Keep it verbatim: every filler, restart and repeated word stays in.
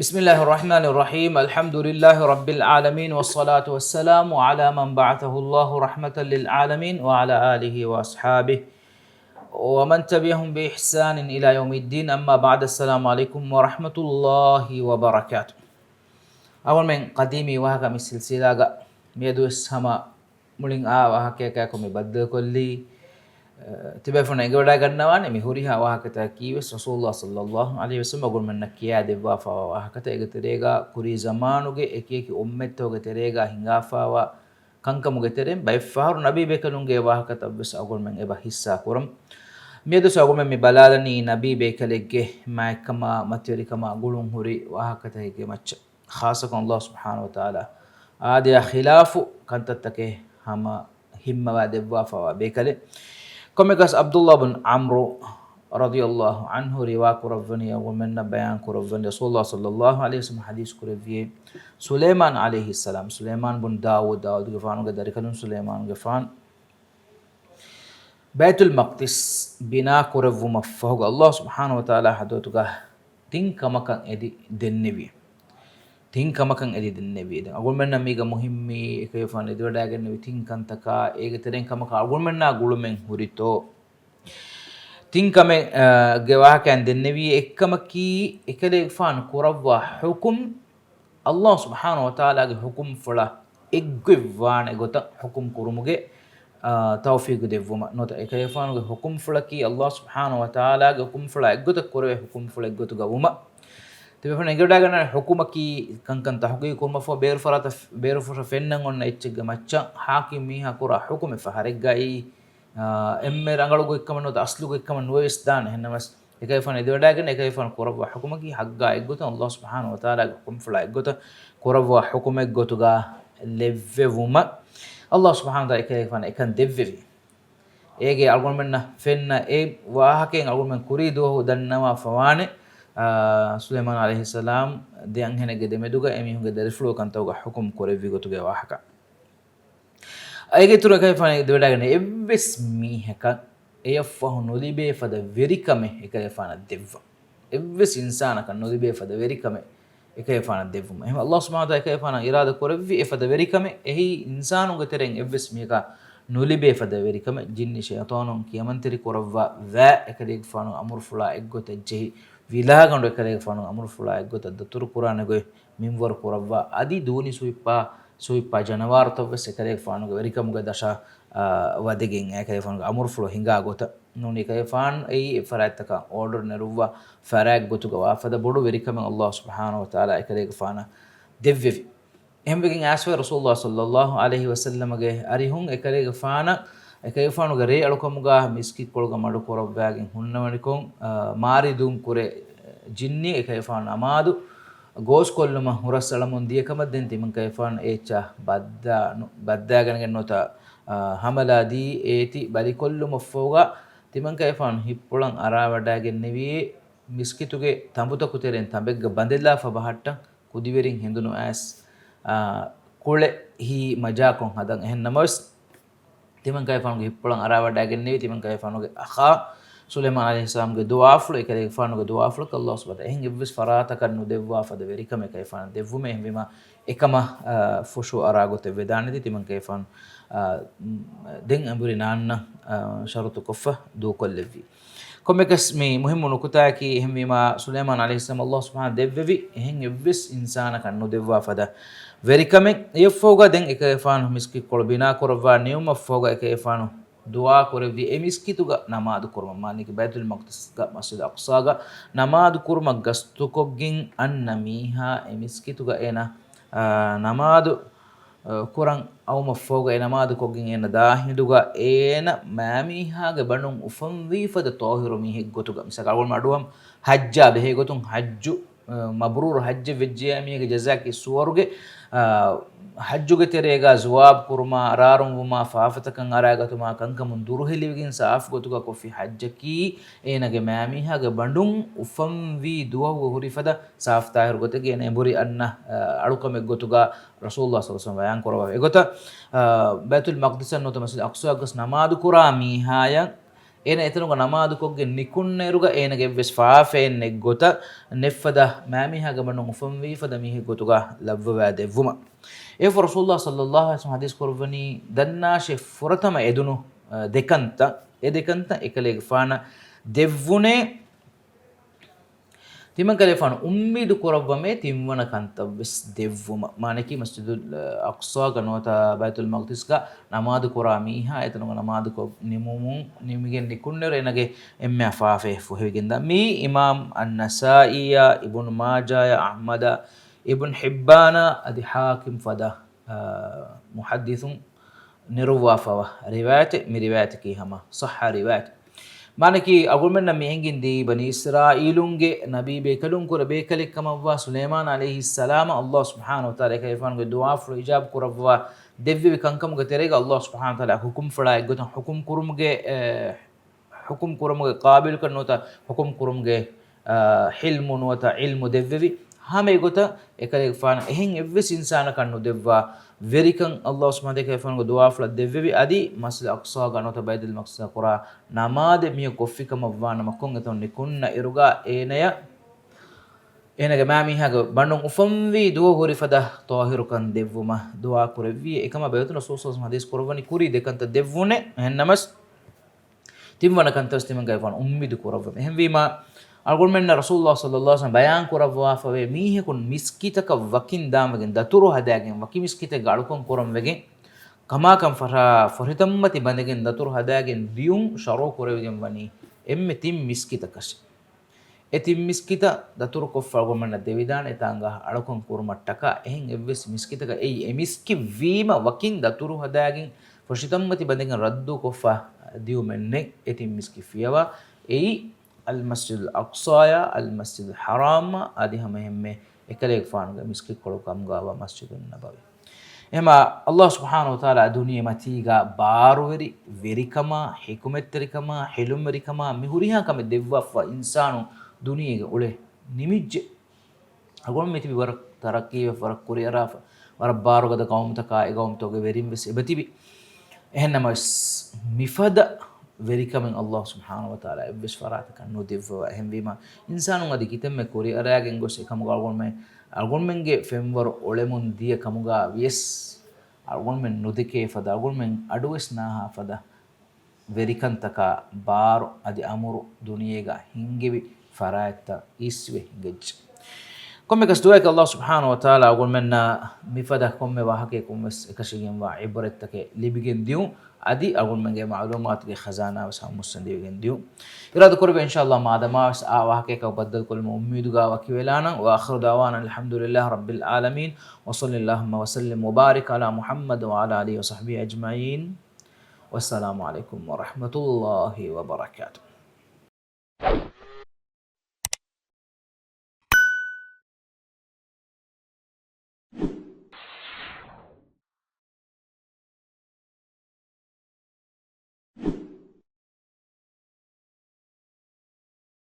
بسم الله الرحمن الرحيم. الحمد لله رب العالمين، والصلاة والسلام على من بعثه الله رحمة للعالمين، وعلى آله وأصحابه ومن تبعهم بإحسان إلى يوم الدين. أما بعد، السلام عليكم ورحمة الله وبركاته. އަވަންމެން ޤަދީމީ ވާހަކަ މި ސިލްސިލާގަ މިއަދު ވެސް ހަމަ މުޅިން އާ ވާހަކަޔަކާއެކު މި ބައްދަލުކޮށްލީ، އަ، ތިބޭފުޅުން އެނގިވަޑައިގަންނަވާނެ މި ހުރިހާ ވާހަކަތަކަކީ ވެސް ރަސޫލުﷲ ޞައްލައްލާހު ޢަލައިހި ވަސައްލަމަ އަޅުގަނޑުމެންނަށް ކިޔާދެއްވާފައިވާ ވާހަކަތައް. އޭގެ ތެރޭގަ ކުރީ ޒަމާނުގެ އެކިއެކި އުއްމަތްތަކުގެ ތެރޭގަ ހިނގާފައިވާ ކަންކަމުގެ ތެރެއިން ބައެއްފަހަރު ނަބީ ބޭކަލުންގެ ވާހަކަތައް ވެސް އަޅުގަނޑުމެން އެބަ ހިއްސާ ކުރަމު. މިއަދު ވެސް އަޅުގަނޑުމެން މި ބަލާލަނީ ނަބީ ބޭކަލެއްގެ މާތްކަމާ މަތިވެރިކަމާ ގުޅުންހުރި ވާހަކަތަކެއްގެ މައްޗަށް. ޚާއްޞަކޮށް ﷲ ސުބްޙާނަހޫ ވަތަޢާލާ އާދަޔާ ޚިލާފު ކަންތައްތަކެއް ހަމަ ހިންމަވާ ދެއްވާފައިވާ ބޭކަލެއް. ކޮންމެއަކަސް ޢަބްދުﷲ ބިން ޢަމްރު ރަޟިޔަﷲ ޢަންހު ރިވާ ކުރައްވަނީ، އަޅުގަނޑުމެންނަށް ބަޔާން ކުރައްވަނީ، ރަސޫލުﷲ ޞައްލައްލާހު ޢަލައިހި ވަސައްލަމަ ޙަދީޘް ކުރެއްވިއޭ، ސުލައިމާން ޢަލައިހިއްސަލާމް، ސުލައިމާން ބުން ދާވޫދު، ދާވޫދުގެފާނުގެ ދަރިކަލުން ސުލައިމާނުގެފާނު ބައިތުލް މަޤްދިސް ބިނާ ކުރެއްވުމަށްފަހުގަ ﷲ ސުބްޙާނަހޫ ވަތަޢާލާ ޙަޟްރަތުގަ ތިން ކަމަކަށް އެދި ދެންނެވި. ތިން ކަމަކަށް އެދި ދެންނެވި. ދެން އަޅުގަނޑުމެންނަށް މީގަ މުހިއްމީ އެކަލޭގެފާނު އެދިވަޑައިގެންނެވި ތިން ކަންތަކާ، އޭގެ ތެރެއިން ކަމަކަށް އަޅުގަނޑުމެންނާ ގުޅުމެއް ހުރިތޯ؟ ތިން ކަމެއް، އަ، ގެ ވާހަކައިން ދެންނެވީ. އެއްކަމަކީ އެކަލޭގެފާނު ކުރައްވާ ޙުކުމް ﷲ ސުބްޙާނަހޫ ވަތަޢާލާގެ ޙުކުމްފުޅަށް އެއްގޮތްވާނެ ގޮތަށް ޙުކުމް ކުރުމުގެ، އާ، ތައުފީޤު ދެއްވުމަށް. ނުވަތަ އެކަލޭގެފާނުގެ ޙުކުމްފުޅަކީ ﷲ ސުބްޙާނަހޫ ވަތަޢާލާގެ ޙުކުމްފުޅާ އެއްގޮތަށް ކުރެވޭ ޙުކުމްފުޅެއް ގޮތުގަ ވުމަށް. ތިބޭފުޅުން އެނގިވަޑައިގަންނަވާނެ ޙުކުމަކީ ކަންކަން ތަޙްޤީޤު ކުރުމަށްފަހު ބޭރު ފަރާތަށް، ބޭރުފުށަށް ފެންނަން އޮންނަ އެއްޗެއްގެ މައްޗަށް ޙާކިމް މީހާ ކުރާ ޙުކުމެއް ފަހަރެއްގައި، އާ، އެންމެ ރަނގަޅު ގޮތްކަމެއް ނުވަތަ އަޞްލު ގޮތްކަމެއް ނުވެވެސް ދާނެ. އެހެންނަމަވެސް، އެކަލޭގެފާނު އެދިވަޑައިގެން އެކަލޭގެފާނު ކުރައްވާ ޙުކުމަކީ ޙައްޤާ އެއްގޮތަށް ﷲ ސުބްޙާނަހޫ ވަތަޢާލާގެ ޙުކުމްފުޅާ އެއްގޮތަށް ކުރައްވާ ޙުކުމެއް ގޮތުގަ ލެއްވެވުމަށް ﷲ ސުބްޙާނަހޫ ވަތަޢާލާ އެކަލޭގެފާނަށް އެކަން ދެއްވެވި. އޭގެ އަޅުގަނޑުމެންނަށް ފެންނަ އެ ވާހަކައިން އަޅުގަނޑުމެން ކުރީ ދުވަހު ދަންނަވާފަވާނެ، އާ، ސުލައިމާނު ޢަލައިހިއްސަލާމް ދެ އަންހެނެއްގެ ދެމެދުގަ އެމީހުންގެ ދަރިފުޅުގެ ކަންތަކުގަ ޙުކުމް ކުރެއްވި ގޮތުގެ ވާހަކަ. އޭގެ އިތުރު އެކަލޭގެފާނު އެދިވަޑައިގެން އެއްވެސް މީހަކަށް އެޔަށްފަހު ނުލިބޭ ފަދަ ވެރިކަމެއް އެކަލޭގެފާނަށް ދެއްވަ. އެއްވެސް އިންސާނަކަށް ނުލިބޭ ފަދަ ވެރިކަމެއް އެކަލޭގެފާނަށް ދެއްވުމަށް. އެހެން ﷲ ސުބްޙާނަހޫ ވަތަޢާލާ އިރާދަ ކުރެއްވި އެފަދަ ވެރިކަމެއް އެހީ އިންސާނުންގެ ތެރެއިން އެއްވެސް މީހަކަށް ނުލިބޭ ފަދަ ވެރިކަމެއް ޖިންނި ޝައިޠާނުން ކިޔަމަންތެރި ކުރައްވާ ވައި އެކަލޭގެފާނު އަމުރުފުޅާ އެއްގޮތަށް ޖެހި، ވިލާގަނޑު އެކަލޭގެފާނު އަމުރުފުޅާ އެއްގޮތަށް ދަތުރު ކުރާނެ ގޮތް މިންވަރު ކުރައްވާ، އަދި ދޫނި ސުވިއްޕާ، ސުވިއްޕާ ޖަނަވާރުތައްވެސް އެކަލޭގެފާނުގެ ވެރިކަމުގެ ދަށަށް، އާ، ވަދެގެން އެކަލޭގެފާނުގެ އަމުރުފުޅު ހިނގާ ގޮތަށް. ނޫނީ އެކަލޭގެފާން އެއީ އެ ފަރާތްތަކަށް އޯޑަރު ނެރުއްވާ ފަރާތް ގޮތުގަ ވާ ފަދަ ބޮޑު ވެރިކަމެއް ﷲ ސުބްޙާނަހޫ ވަތަޢާލާ އެކަލޭގެފާނަށް ދެއްވެވި. އެހެންވެގެން އައިސްފައި ރަސޫލުﷲ ޞައްލައްލާހު ޢަލައިހި ވަސައްލަމަގެ އަރިހުން އެކަލޭގެފާނަށް، އެކަލޭގެފާނުގެ ރޭ އަޅުކަމުގަ މިސްކިތްކޮޅުގަ މަޑުކުރައްވާގެން ހުންނަވަނިކޮށް، އާ، މާރިދޫން ކުރެ ޖިންނި އެކަލޭގެފާނު ނަމާދު ގޯސްކޮށްލުމަށް ހުރަސްއަޅަމުން ދިޔަކަމަށް ދެން ތިމަންކަލޭގެފާނު އޭއްޗާ ބައްދާ ނު-، ބައްދާގަނެގެން ނުވަތަ، އާ، ހަމަލާ ދީ އޭތި ބަލިކޮށްލުމަށްފަހުގަ ތިމަންކަލޭގެފާނު ހިތްޕުޅަށް އަރާވަޑައިގެންނެވިއޭ މިސްކިތުގެ ތަނބުތަކު ތެރެއިން ތަނބެއްގަ ބަނދެލާފަ ބަހައްޓަން. ކުދިވެރިން ހެނދުނު އައިސް، އާ، ކުޅެ ހިތް މަޖާކޮށް ހަދަން. އެހެން ނަމަވެސް، ތިމަންކަލޭގެފާނުގެ ހިތްޕުޅަށް އަރާވަޑައިގެންނެވި ތިމަންކަލޭގެފާނުގެ އަޚާ ސުލައިމާން ޢަލައިހިއްސަލާމްގެ ދުޢާފުޅު، އެކަލޭގެފާނުގެ ދުޢާފުޅަކީ ﷲ ސުބްޙާނަހޫ ވަތަޢާލާ އެހެން އެއްވެސް ފަރާތަކަށް ނުދެއްވާ ފަދަ ވެރިކަމެއް އެކަލޭގެފާނަށް ދެއްވުމެއް. އެހެންވީމަ، އެކަމަށް، އާ، ފުށު އަރާ ގޮތެއް ވެދާނެތީ ތިމަންކަލޭގެފާނު، އާ، ދެން އެނބުރި ނާންނަ، އާ، ޝަރުޠުކޮށްފަ ދޫކޮށްލެއްވީ. ކޮންމެއަކަސް މި މުހިއްމު ނުކުތާއަކީ، އެހެންވީމާ، ސުލައިމާން ޢަލައިހިއްސަލާމް ﷲ ސުބްޙާނަހޫ ދެއްވެވި، އެހެން އެއްވެސް އިންސާނަކަށް ނުދެއްވާ ފަދަ ވެރިކަމެއް. އެއަށްފަހުގަ ދެން އެކަލޭގެފާނު މިސްކިތްކޮޅު ބިނާކުރައްވާ ނިމުމަށްފަހުގަ އެކަލޭގެފާނު ދުޢާ ކުރެއްވި އެ މިސްކިތުގަ ނަމާދު ކުރުމަށް، މާނައަކީ ބައިތުލް މަޤްދިސްގަ މަސްޖިދު އަޤްޞާގަ ނަމާދު ކުރުމަށް ގަސްތުކޮށްގެން އަންނަ މީހާ އެ މިސްކިތުގަ އޭނަ، އާ، ނަމާދު އަ، ކުރަން އައުމަށްފަހުގަ އެ ނަމާދު ކޮށްގެން އޭނަ ދާ ހިނދުގަ އޭނަ މާމީހާގެ ބަނޑުން އުފަންވީ ފަދަ ޠާހިރު މީހެއް ގޮތުގަ. މިސާލަކަށް އަޅުގަނޑުމެން އަޑުއަހަން ޙައްޖާ ބެހޭ ގޮތުން ޙައްޖު، އަ، މަބްރޫރު ޙައްޖެއް ވެއްޖެޔާ މީހެއްގެ ޖަޒާއަކީ ސުވަރުގެ، އަ، ޙައްޖުގެ ތެރޭގަ ޒުވާބު ކުރުމާ، އަރާރުންވުމާ، ފާފަތަކަށް އަރާގަތުމާ، ކަންކަމުން ދުރުހެލިވިގެން ސާފު ގޮތުގަ ކޮށްފި ޙައްޖަކީ އޭނަގެ މާމީހާގެ ބަނޑުން އުފަންވީ ދުވަހުގަ ހުރި ފަދަ ސާފު ޠާހިރު ގޮތެއްގަ އޭނަ އެނބުރި އަންނަ، އަ، އަޅުކަމެއް ގޮތުގަ ރަސޫލުﷲ ޞައްލަﷲު ޢަލައިހި ވަސައްލަމަ ބަޔާން ކުރައްވާ. އެގޮތަށް، އަ، ބައިތުލް މަޤްދިސަށް ނުވަތަ މަސްޖިދު އަޤްޞާއަށް ގޮސް ނަމާދު ކުރާ މީހާޔަށް އޭނަ އެތަނުގަ ނަމާދުކޮށްގެން ނިކުންނައިރުގަ އޭނަގެ އެއްވެސް ފާފައެއް ނެތް ގޮތަށް ނެތްފަދަ މާމީހާގެ ބަނޑުން އުފަންވީ ފަދަ މީހެއް ގޮތުގަ ލައްވަވާ ދެއްވުމަށް. އެއަށްފަހު ރަސޫލުﷲ ޞައްލަﷲ ޢަލައިހި ވަސައްލަމަ ޙަދީޘް ކުރައްވަނީ ދަންނާށޭ ފުރަތަމަ އެދުނު، އަ، ދެކަންތައް، އެ ދެކަންތައް އެކަލޭގެފާނަށް ދެއްވުނޭ، ތިމަންކަލޭފާނު އުއްމީދު ކުރައްވަމޭ ތިންވަނަ ކަންތައްވެސް ދެއްވުމަށް. މާނައަކީ މަސްޖިދުލް އަޤްޞާގަ ނުވަތަ ބައިތުލް މަޤްދިސްގަ ނަމާދު ކުރާ މީހާ އެތަނުގަ ނަމާދުކޮށް ނިމުމުން، ނިމިގެން ނިކުންނައިރު އޭނަގެ އެންމެ ފާފައެއް ފުހެވިގެންދާ. މީ އިމާމް އައްނަސާއީއާ، އިބުނު މާޖާއާ، އަޙްމަދާ، އިބުން ޙިއްބާނާ އަދި ޙާކިމް ފަދަ، އާ، މުޙައްދިޘުން ނެރުއްވާފަވާ ރިވާޔަތެއް. މި ރިވާޔަތަކީ ހަމަ ޞައްޙަ ރިވާޔަތެއް. މާނައަކީ އަޅުގަނޑުމެންނަށް މި އެނގެން ދީ ބަނީ އިސްރާއީލުންގެ ނަބީ ބޭކަލުން ކުރެ ބޭކަލެއް ކަމަށްވާ ސުލައިމާނު ޢަލައިހިއްސަލާމަށް ﷲ ސުބްޙާނަހޫ ވަތަޢާލާ އެކަލޭގެފާނުގެ ދުޢާފުޅު އިޖާބަ ކުރައްވާ ދެއްވެވި ކަންކަމުގެ ތެރޭގަ ﷲ ސުބްޙާނަހޫ ވަތަޢާލާ ޙުކުމްފުޅާ އެއްގޮތަށް ޙުކުމް ކުރުމުގެ، އެ، ޙުކުމް ކުރުމުގެ ޤާބިލުކަން ނުވަތަ ޙުކުމް ކުރުމުގެ، އާ، ޙިލްމު ނުވަތަ ޢިލްމު ދެއްވެވި. ހަމަ އެގޮތަށް އެކަލޭގެފާނަށް އެހެން އެއްވެސް އިންސާނަކަށް ނުދެއްވާ ވެރިކަން ﷲ ސުބްޙާނަހޫ ވަތަޢާލާ އެކަލޭގެފާނުގެ ދުޢާފުޅަށް ދެއްވެވި. އަދި މަސްޖިދުލް އަޤްޞާގަ ނުވަތަ ބައިތުލް މަޤްދިސްގަ ކުރާ ނަމާދެއް މީހަކު ކޮށްފި ކަމަށްވާނަމަ ކޮން އެތަނުން ނިކުންނައިރުގަ އޭނަޔަށް އޭނަގެ މާމީހާގެ ބަނޑުން އުފަންވީ ދުވަހު ހުރި ފަދަ ޠާހިރުކަން ދެއްވުމަށް ދުޢާ ކުރެއްވި. އެކަމަށް ބަޔަތު ރަސޫލު ޞައްލަﷲ ޢަލައިހި ވަސައްލަމަ ޙަދީޘް ކުރައްވަނީ ކުރީ ދެކަންތައް ދެއްވުނޭ. އެހެންނަމަސް ތިންވަނަ ކަންތައް ވެސް ތިމަންކަލޭގެފާނު އުއްމީދު ކުރައްވަމޭ. އެހެންވީމަ، އަޅުގަނޑުމެންނަށް ރަސޫލުﷲ ޞައްލަﷲ ޢަލައިހި ވަސައްލަމަ ބަޔާން ކުރައްވާފަވޭ މީހަކު މިސްކިތަކަށް ވަކިން ދާންވެގެން ދަތުރު ހަދާގެން ވަކި މިސްކިތެއްގަ އަޅުކަން ކުރަން ވެގެން ކަމާކަން ފަށާ ފޮށިތައްމަތި ބަނދެގެން ދަތުރު ހަދާގެން ދިޔުން ޝަރުޢު ކުރެވިގެން ވަނީ އެންމެ ތިން މިސްކިތަކަށް. އެ ތިން މިސްކިތަށް ދަތުރުކޮށްފަ އަޅުގަނޑުމެންނަށް ދެވިދާނެ އެތާނގަ އަޅުކަން ކުރުމަށްޓަކާ. އެހެން އެއްވެސް މިސްކިތަކަށް އެއީ އެ މިސްކިތް ވީމަ ވަކިން ދަތުރު ހަދާގެން ފޮށިތައްމަތި ބަނދެގެން ރައްދު ކޮށްފަ ދިޔުމެއް ނެތް. އެ ތިން މިސްކިތް ފިޔަވާ އެއީ އަލްމަސްޖިދުލް އަޤްޞާޔާ، އަލްމަސްޖިދުލް ޙަރާމާ އަދި ހަމަ އެހެންމެ އެކަލޭގެފާނުގެ މިސްކިތްކޮޅު ކަމުގައިވާ މަސްޖިދުއް ނަބަވީ. އެހެމަ ﷲ ސުބްޙާނަހޫ ވަތަޢާލާ ދުނިޔެ މަތީގަ ބާރުވެރި ވެރިކަމާ، ޙިކުމަތްތެރިކަމާ، ޙިލުމްވެރިކަމާ، މި ހުރިހާ ކަމެއް ދެއްވާފަ އިންސާނު ދުނިޔޭގަ އުޅެ ނިމިއްޖެ. އަޅުގަނޑު މިތިބި ވަރަށް ތަރައްޤީވެފަ، ވަރަށް ކުރިއަރާފަ، ވަރަށް ބާރުގަދަ ޤައުމުތަކާ، އެ ޤައުމުތަކުގެ ވެރިން ވެސް އެބަތިބި. އެހެންނަމަވެސް، މިފަދަ ވެރިކަމެއް ﷲ ސުބްޙާނަހޫ ވަތަޢާލާ އެއްވެސް ފަރާތަކަށް ނުދެއްވަވާ. އެހެންވީމަ، އިންސާނުން އަދި ކިތަންމެ ކުރިއަރާގެން ގޮސް އެކަމުގަ އަޅުގަނޑުމެން، އަޅުގަނޑުމެންގެ ފެންވަރު އޮޅެމުން ދިޔަ ކަމުގަ ވިޔަސް، އަޅުގަނޑުމެން ނުދެކޭ ފަދަ، އަޅުގަނޑުމެން އަޑުވެސް ނާހާ ފަދަ ވެރިކަންތަކާ ބާރު އަދި އަމުރު ދުނިޔޭގަ ހިންގެވި ފަރާތްތައް އިސްވެ ހިނގައްޖެ. ކޮންމެކަސް ދުޢާއަކީ ﷲ ސުބްޙާނަހޫ ވަތަޢާލާ އަޅުގަނޑުމެންނަށް މިފަދަ ކޮންމެ ވާހަކަޔަކުން ވެސް އެކަށީގެންވާ ޢިބްރަތްތަކެއް ލިބިގެން ދިޔުން، އަދި އަޅުގަނޑުމެންގެ މަޢުލޫމާތުގެ ޚަޒާނާ ވެސް ހަމަ މުއްސަނދިވެގެން ދިޔުން. އިރާދަ ކުރެވޭ އިންޝާﷲ މާދަމާ ވެސް އާ ވާހަކަޔަކަށް ބައްދަލުކޮށްލުމުގެ އުއްމީދުގަ ވަކިވެލާނަން. وآخر دعوانا أن الحمد لله رب العالمين وصلى اللهم وسلم وبارك على محمد وعلى آله وصحبه أجمعين. والسلام عليكم ورحمة الله وبركاته.